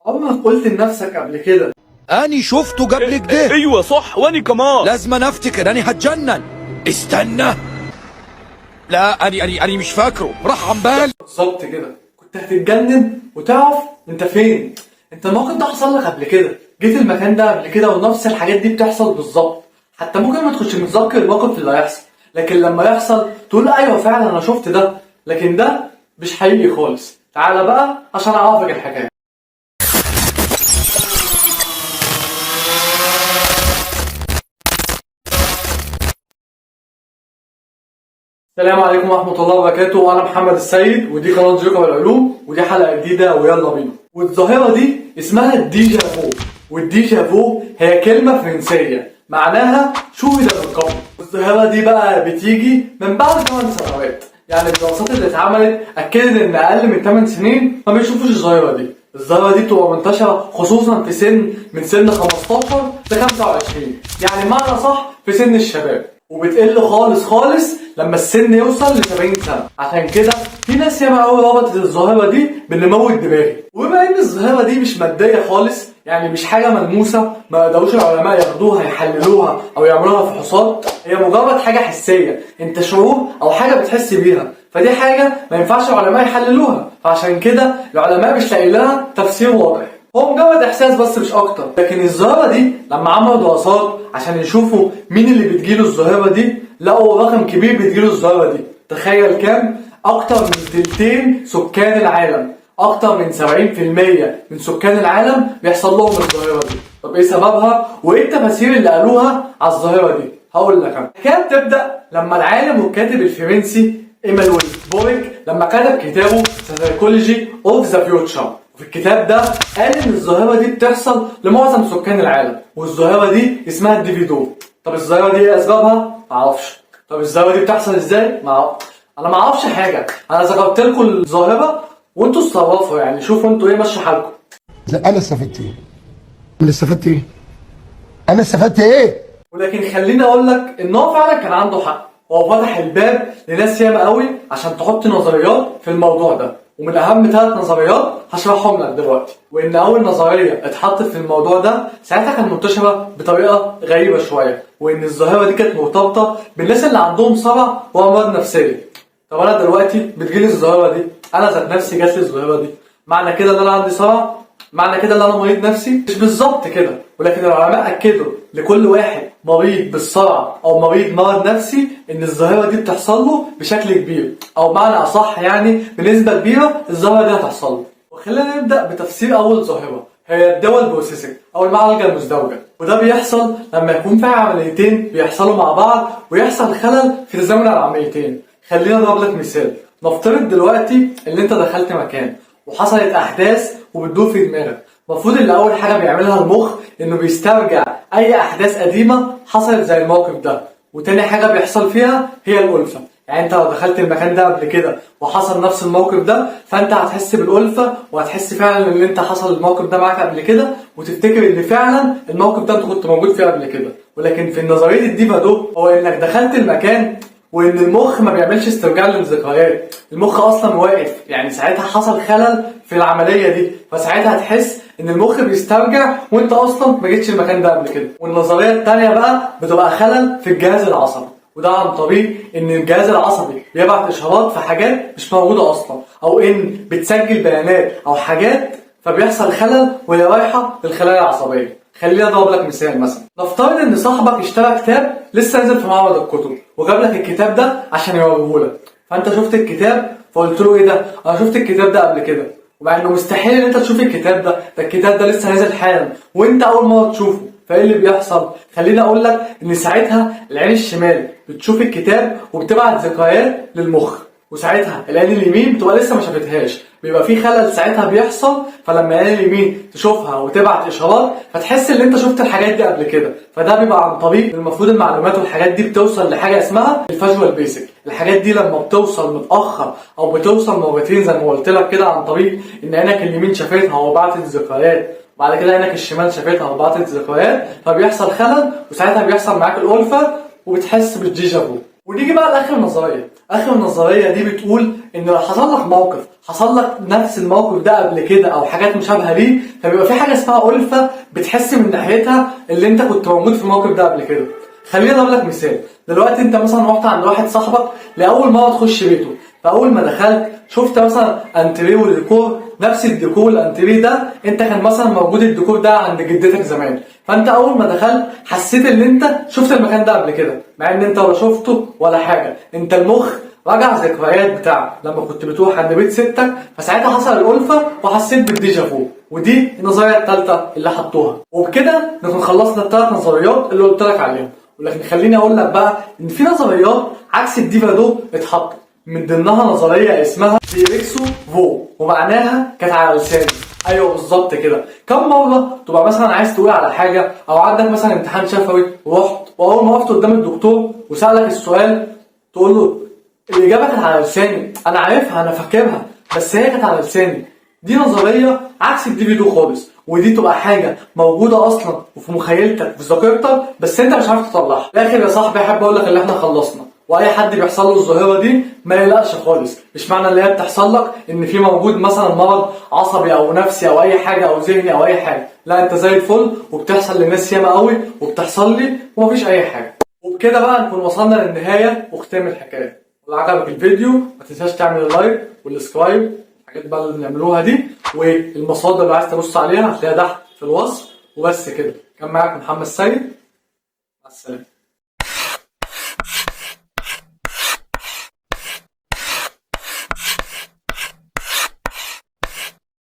عمرك قلت لنفسك قبل كده اني شفته قبل كده؟ ايوه صح، واني كمان لازم أنا افتكر، اني هتجنن. استنى، لا اني اني اني مش فاكره، راح عن بالي. بالظبط كده كنت هتتجنن وتعرف انت فين. انت الموقف ده حصل لك قبل كده، جيت المكان ده قبل كده ونفس الحاجات دي بتحصل بالظبط. حتى ممكن ما تكونش متذكر الموقف اللي هيحصل، لكن لما يحصل تقول ايوه فعلا انا شفت ده، لكن ده مش حقيقي خالص. تعالى بقى عشان اعرفك الحكاية. السلام عليكم ورحمة الله وبركاته، أنا محمد السيد ودي قناة جوكر العلوم، ودي حلقة جديدة ويلا بينا. والظاهرة دي اسمها ال déjà vu، وال déjà vu هي كلمة فرنسية معناها شوهد من قبل. والظاهرة دي بقى بتيجي من بعد 8 سنوات، يعني الدراسات اللي اتعملت أكدت إن أقل من 8 سنين ما بيشوفوش الظاهرة دي. الظاهرة دي بتبقى منتشرة خصوصا في سن من سن 15 ل 25، يعني معنى صح في سن الشباب، وبتقل خالص خالص لما السن يوصل ل 70 سنة. عشان كده في ناس ياما قوي ربطت الظاهرة دي بالنمو الدماغي. وبما ان الظاهرة دي مش مادية خالص، يعني مش حاجة ملموسة ما قدروش العلماء ياخدوها يحللوها او يعملوها فحوصات، هي مجرد حاجة حسية، انت شعور او حاجة بتحس بيها، فدي حاجة ما ينفعش العلماء يحللوها. فعشان كده العلماء مش لاقي لها تفسير واضح، هو مجرد احساس بس مش اكتر. لكن الظاهرة دي لما عملوا دراسات عشان يشوفوا مين اللي بتجيله الظاهرة دي، لقوا رقم كبير بتجيله الظاهرة دي. تخيل كام؟ اكتر من تلتين سكان العالم، اكتر من 70% من سكان العالم بيحصل لهم الظاهرة دي. طب ايه سببها وايه التفاسير اللي قالوها على الظاهرة دي؟ هقول لك انا. الحكاية بتبدا لما العالم والكاتب الفرنسي ايمانويل بوريك لما كتب كتابه Psychology of the Future، وفي الكتاب ده قال ان الظاهرة دي بتحصل لمعظم سكان العالم، والظاهرة دي اسمها ال déjà vu. طب الظاهرة دي ايه اسبابها؟ معرفش. طب الظاهرة دي بتحصل ازاي؟ انا ما اعرفش حاجة، انا ذكرت لكم الظاهرة وانتوا اتصرفوا، يعني شوفوا انتوا ايه ماشي حالكم. لا انا استفدت ايه؟ انا استفدت ايه؟ انا استفدت ايه؟ ولكن خليني اقول لك ان هو فعلا كان عنده حق، هو فتح الباب لناس ياما قوي عشان تحط نظريات في الموضوع ده، ومن اهم 3 نظريات هشرحهم لك دلوقتي. وان اول نظرية اتحطت في الموضوع ده ساعتها كانت منتشرة بطريقة غريبة شوية، وان الظاهرة دي كانت مرتبطة بالناس اللي عندهم صرع وامراض نفسية. طب انا دلوقتي بتجيلي الظاهرة دي، انا ذات نفسي جات لي الظاهرة دي، معنى كده ان انا عندي صرع؟ معنى كده ان انا مريض نفسي؟ مش بالظبط كده، ولكن العلماء اكدوا لكل واحد مريض بالصرع او مريض مرض نفسي ان الظاهرة دي بتحصل له بشكل كبير، او معنى اصح يعني بنسبة كبيرة الظاهرة دي هتحصل له. وخلينا نبدا بتفسير اول ظاهره، هي ال dual processing او المعالجة المزدوجة. وده بيحصل لما يكون في عمليتين بيحصلوا مع بعض ويحصل خلل في تزامن العمليتين. خلينا اضرب لك مثال. نفترض دلوقتي ان انت دخلت مكان وحصلت احداث وبتدور في دماغك، المفروض ان اول حاجة بيعملها المخ انه بيسترجع اي احداث قديمة حصلت زي الموقف ده، وتاني حاجة بيحصل فيها هي الالفة. يعني انت لو دخلت المكان ده قبل كده وحصل نفس الموقف ده، فانت هتحس بالالفه وهتحس فعلا ان انت حصل الموقف ده معاك قبل كده، وتفتكر ان فعلا الموقف ده انت كنت موجود فيه قبل كده. ولكن في نظرية ال déjà vu هو انك دخلت المكان وان المخ ما بيعملش استرجاع للذكريات، المخ اصلا واقف، يعني ساعتها حصل خلل في العملية دي، فساعتها هتحس ان المخ بيسترجع وانت اصلا ما جيتش المكان ده قبل كده. والنظريه الثانية بقى بتبقى خلل في الجهاز العصبي، وده عن طريق ان الجهاز العصبي بيبعت اشارات في حاجات مش موجودة اصلا، او ان بتسجل بيانات او حاجات، فبيحصل خلل وهي رايحة للخلايا العصبية. خليني اضرب لك مثال. مثلا نفترض ان صاحبك اشترى كتاب لسه نازل في معرض الكتب، وجاب لك الكتاب ده عشان يوريه لك، فانت شفت الكتاب فقلت له ايه ده؟ انا شفت الكتاب ده قبل كده. ومع انه مستحيل ان انت تشوف الكتاب ده، ده الكتاب ده لسه نازل حالا وانت اول مرة تشوفه. فايه اللي بيحصل؟ خليني اقول لك ان ساعتها العين الشمال بتشوف الكتاب وبتبعت ذكريات للمخ، وساعتها العين اليمين بتبقى لسه ما شافتهاش، بيبقى في خلل ساعتها بيحصل. فلما العين اليمين تشوفها وتبعت اشارات فتحس ان انت شفت الحاجات دي قبل كده، فده بيبقى عن طريق المفروض المعلومات والحاجات دي بتوصل لحاجة اسمها ال visual basic. الحاجات دي لما بتوصل متاخر او بتوصل مرتين زي ما قلت لك كده، عن طريق ان عينك اليمين شافتها وبعتت ذكريات، بعد كده عينك الشمال شافتها وبعتت ذكريات، فبيحصل خلل وساعتها بيحصل معاك الالفة وبتحس بال déjà vu. ونيجي بقى لاخر نظرية، اخر نظرية دي بتقول ان لو حصل لك موقف، حصل لك نفس الموقف ده قبل كده او حاجات مشابهة ليه، فبيبقى في حاجة اسمها الفه بتحس من ناحيتها اللي انت كنت موجود في الموقف ده قبل كده. خليني اضرب لك مثال. دلوقتي انت مثلا رحت عند واحد صاحبك لاول مرة تخش بيته، فاول ما دخلت شفت مثلا انتريه وديكور، نفس الديكور الانتريه ده انت كان مثلا موجود الديكور ده عند جدتك زمان، فانت اول ما دخلت حسيت ان انت شفت المكان ده قبل كده، مع ان انت ولا شفته ولا حاجة. انت المخ رجع ذكريات بتاع لما كنت بتروح عند بيت ستك، فساعتها حصل الألفة وحسيت بال déjà vu. ودي النظرية الثالثة اللي حطوها. وبكده نكون خلصنا الثلاث نظريات اللي قلت لك عليهم. ولكن خليني اقول لك بقى ان في نظريات عكس ال déjà vu اتحطت، من ضمنها نظرية اسمها c'est écrit vu، ومعناها كانت على لساني. ايوه بالظبط كده. كم مرة تبقى مثلا عايز تقول على حاجة، او عندك مثلا امتحان شفوي ورحت، واول ما وقفت قدام الدكتور وسالك السؤال تقول له الاجابة كانت على لساني، انا عارفها، انا فاكرها، بس هي كانت على لساني. دي نظرية عكس ال déjà vu خالص، ودي تبقى حاجة موجودة اصلا وفي مخيلتك وفي ذاكرتك، بس انت مش عارف تطلعها. في الاخر يا صاحبي احب اقول لك اللي احنا خلصنا، واي حد بيحصل له الظاهرة دي ما يقلقش خالص. مش معنى اللي هي بتحصل لك ان في موجود مثلا مرض عصبي او نفسي او اي حاجة او ذهني او اي حاجة، لا انت زي الفل، وبتحصل للناس ياما قوي وبتحصل لي ومفيش اي حاجة. وبكده بقى نكون وصلنا للنهاية وختام الحكاية. ولو عجبك الفيديو ما تنساش تعمل ال like وال subscribe، الحاجات بقى اللي بنعملوها دي، والمصادر اللي عايز تبص عليها هتلاقيها تحت في الوصف. وبس كده، كان معاكم محمد سيد، مع السلامة.